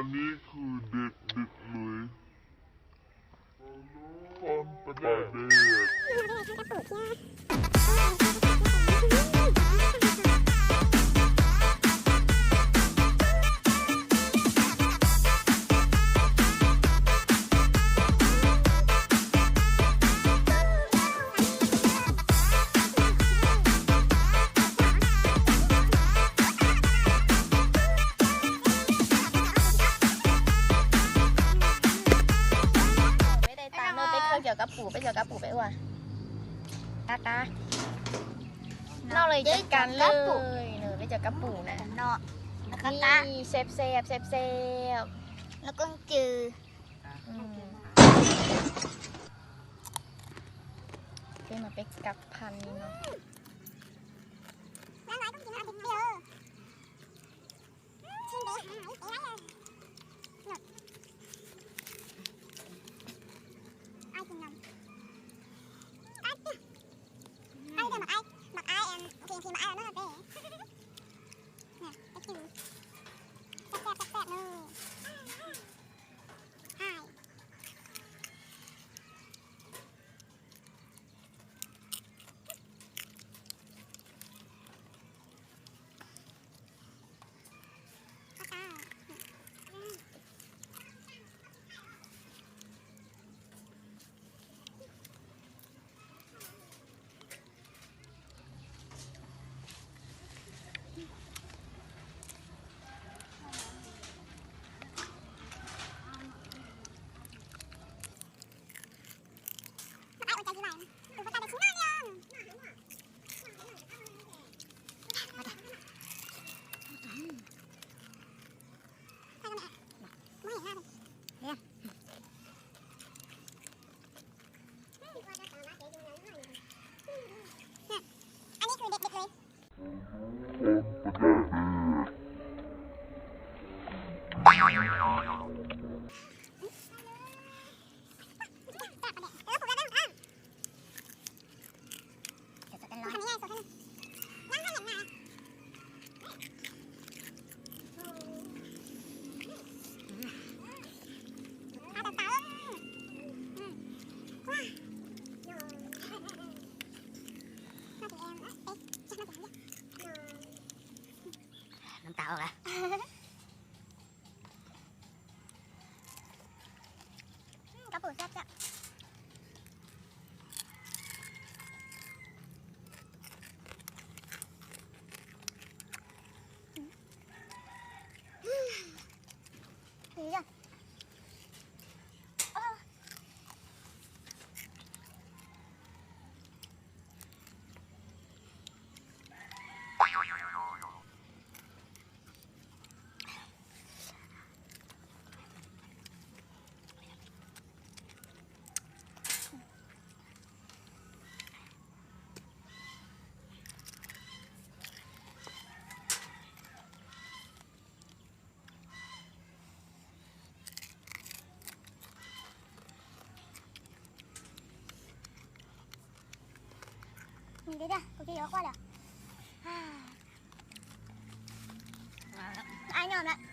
ອັນນີ້ຄືເດັກ ເດັກເລີຍ ຄອນປາແດກ. ໄປເຂົ້າກ່ຽວກັບປູ ໄປກ່ຽວກັບປູ ໄປອວດຕາຕາ ເນາະ ເລີຍຈັດການເລີຍເນາະ ໄປກ່ຽວກັບປູນະເນາະ ແລ້ວກໍຕາ ນີ້ ແຊບໆ ແຊບໆ ແລ້ວກໍຈື່ ອືມ ເປັນມາເປັກກັບພັນນີ້ເນາະ. ນ້ຳຕາອອກລະ. ອືມ ກັບປູແຊບໆ. ອາຍຍອມລະ.